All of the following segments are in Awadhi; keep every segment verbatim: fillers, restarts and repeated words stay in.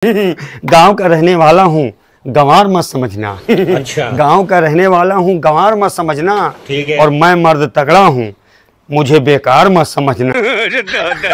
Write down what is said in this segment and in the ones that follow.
गांव का रहने वाला हूँ, गंवार मत समझना। अच्छा। गांव का रहने वाला हूँ, गंवार मत समझना। ठीक है। और मैं मर्द तगड़ा हूँ, मुझे बेकार मत समझना।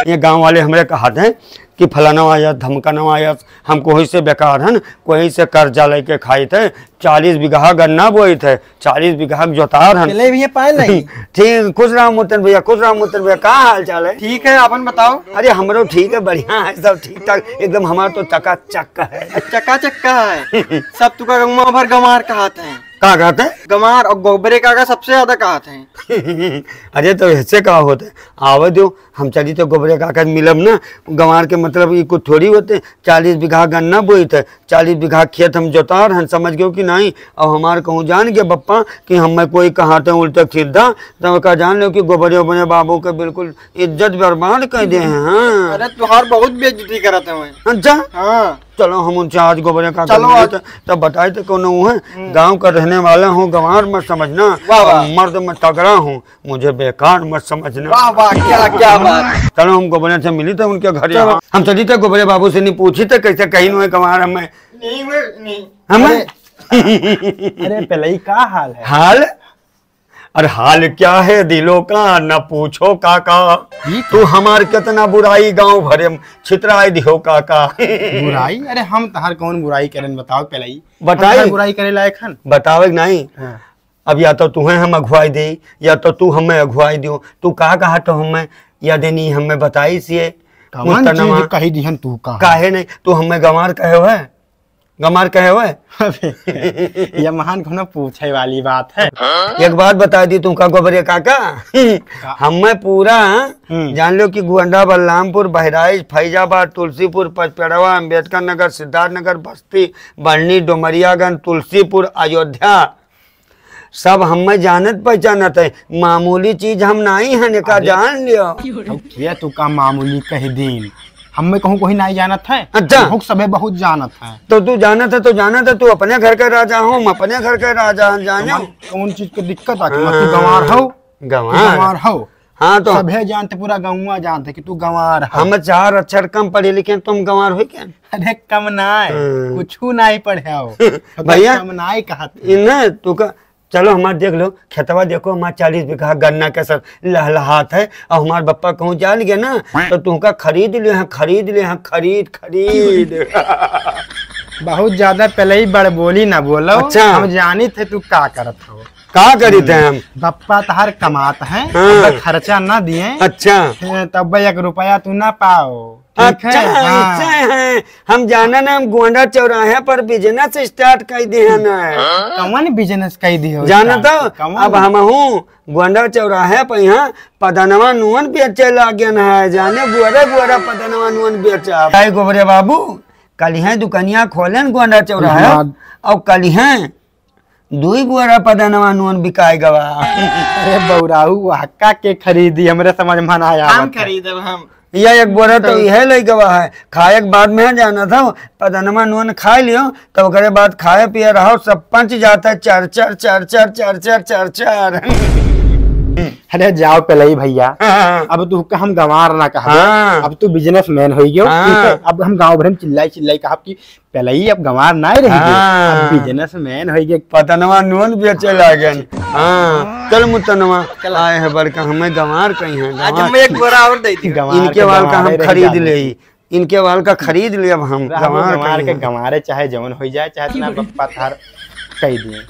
ये गांव वाले हमरे कहत हैं कि फलाना आयस, धमकाना आयस, हम कोही से बेकार हन, कोही से कर्जा लेके खाइत है, चालीस बीघा गन्ना बोइत है, चालीस बीघा के जोतार हन। चले भैया, पाए नहीं। ठीक, खुश रहा मुतन भैया, खुश रहा मुतन भैया, का हाल चाल है? ठीक है, अपन बताओ। अरे हमरो ठीक है, बढ़िया है, सब ठीक ठाक, एकदम हमार तो चकाचक है। चकाचक का है? सब तुका गंवा भर गंवार कहत हैं। का कहत है? गंवार और गोबरे काका सबसे ज्यादा कहत हैं। अरे तो ऐसे का होत है? आवे दो, हम चली तो गोबरे काका से मिलब ना। गंवार के मतलब ई कुछ थोड़ी होते, चालीस बीघा गन्ना बोइत है, चालीस बीघा खेत हम जोतार हन, समझ गयो कि नहीं? अब हमार कहूँ जान गए बप्पा कि हमें कोई कहत है उल्टा सीधा, तो का जान लो कि गोबरे ओबरे बाबू के बिल्कुल इज्जत बर्बाद कर दे हैं। हाँ। अरे तुहार बहुत बेइज्जती करत है। अच्छा। हाँ। चलो हम उनसे आज गोबरे काका से मिली आज। तो, तब बताए तो कौन हूँ है। हम्म। गांव का रहने वाला हूँ, गंवार मत समझना। वाह, वाह। और मर्द मैं तगड़ा हूँ, मुझे बेकार मत समझना। वाह, वाह, क्या, क्या बात। चलो हम गोबरे से मिली तो उनके घर चलो। यहाँ। हम चली तो गोबरे बाबू से नहीं पूछी तो कैसे कहीं नु है गंवार हमें। नहीं, वो नहीं। हमें? अरे, अरे पेलई, का हाल है? हाल? अरे हाल क्या है दिलों का, न पूछो काका। ई तू हमार कितना बुराई गांव भरे में छितराई दियो काका। बुराई? अरे हम तहार कौन बुराई करेन बताओ पेलई? बताई? हम तहार बुराई करे लायक हन? बतावे के नहीं। हाँ। अब या तो तुहें हम अगुवाई दे, या तो तू हमें अगुवाई दियो। तू का कहा तो हमें या देनी हमें बताई सिए? कौन मुस्तनमा। चीज कही दिहन तू का? काहे नहीं? तू हमें गंवार कहे हुए? गंवार कहे हुए? अबे, ये महान कोनो पूछे वाली बात है। एक बात बता दी तुमका गोबरे काका, का? हमें पूरा हम्म। जान लो कि गोंडा, बलरामपुर, बहराइच, फैजाबाद, तुलसीपुर, पचपेड़वा, अम्बेडकर नगर, सिद्धार्थ नगर, बस्ती, बढ़नी, डुमरियागंज, तुलसीपुर, अयोध्या, सब हमें जानत पहचानत है। मामूली चीज हम नहीं है, एका अरे। जान लियो। तो क्या तू का मामूली कह दीन? हमें कहूँ कोई नहीं जानत है। अच्छा। हमहू सभे बहुत जानत है। तो तू जानत है तो जानत है, तू अपने घर के राजा हो, हम अपने घर के राजा हैं, जाने। कौन, कौन चीज के दिक्कत आ कि हाँ, तू गंवार हो? गंवार। तू गंवार हो। हाँ, तो सभे जानते, पूरा गंवा जानते कि तू गंवार हो। हम चार अक्षर कम पढ़े लिखे, तुम गंवार हो क्या? अरे कम ना है, हाँ। कुछू नहीं पढ़े हो। भैया, कम ना है कहत। इन्हें तू का चलो हमार देख लो, खेतवा देखो, हमार चालीस बीघा गन्ना के सब लहलहात है, और हमार बप्पा कहूँ जान गए ना, तो तुमका खरीद ले हैं, खरीद ले हैं, खरीद, खरीद। बहुत ज्यादा पेलई बड़बोली ना बोलो। अच्छा। हम जानित है तू का करत हो। का करित है हम? बप्पा तहार कमात है, हाँ। अब खर्चा ना दिए। अच्छा। हैं, तब एक रुपया तू ना पाओ। ठीक है? अच्छा, हाँ। ऐसे है। हम जाना ना, हम गोंडा चौराहे पर business start कर दिए हैं ना। कौन business कर दिए हो? जाना तो कौन? अब हम हूँ गोंडा चौराहे पर यहाँ पदनवा नून बेचे लागे ना है, जाने बुअरे बुअरे पदनवा नून बेचे। भाई गोबरे बाबू, कल यहाँ दुकानिया खोलेन गोंडा चौराहे, हाँ। और कल यहाँ दुई बोरा पदनवा नून बिकाए गवा। अरे बौराऊ, वहका के खरीदी, हमरे समझ में ना आया हम बता। खरीदब हम। यह एक बोरा तो यही ले गवा है, खाए के बाद में जाना था, पदनवा नून खाए लियो, तो ओकरे बाद खाए पिए रहो, सब पंच जाता है, चर, चर, चर, चर। अरे जाओ पेलई भैया, हाँ। अब तू का हम गंवार ना कहब, हाँ। अब तू businessman हो गयो, हाँ। ठीक है? अब हम गाँव भर में चिल्लाई चिल्लाई कहब कि पेलई अब गंवार नाय रह गए, हाँ। अब businessman हो गए। पदनवा नून बेचे लागन। हाँ, चल मुतनवा, चल। आए है बड़का, हमें गंवार कहीं है, आज गंवार। हम एक बोरा और दे दी। गंवार इनके के वाल का गंवारे हम रह खरीद जाने। ले, इनके वाल का खरीद ले अब हम, रहबो गंवार गंवार कहीं के है। गंवारे चाहे जौन हो जाए, चाहे इतना बप्पा थार कह दिए।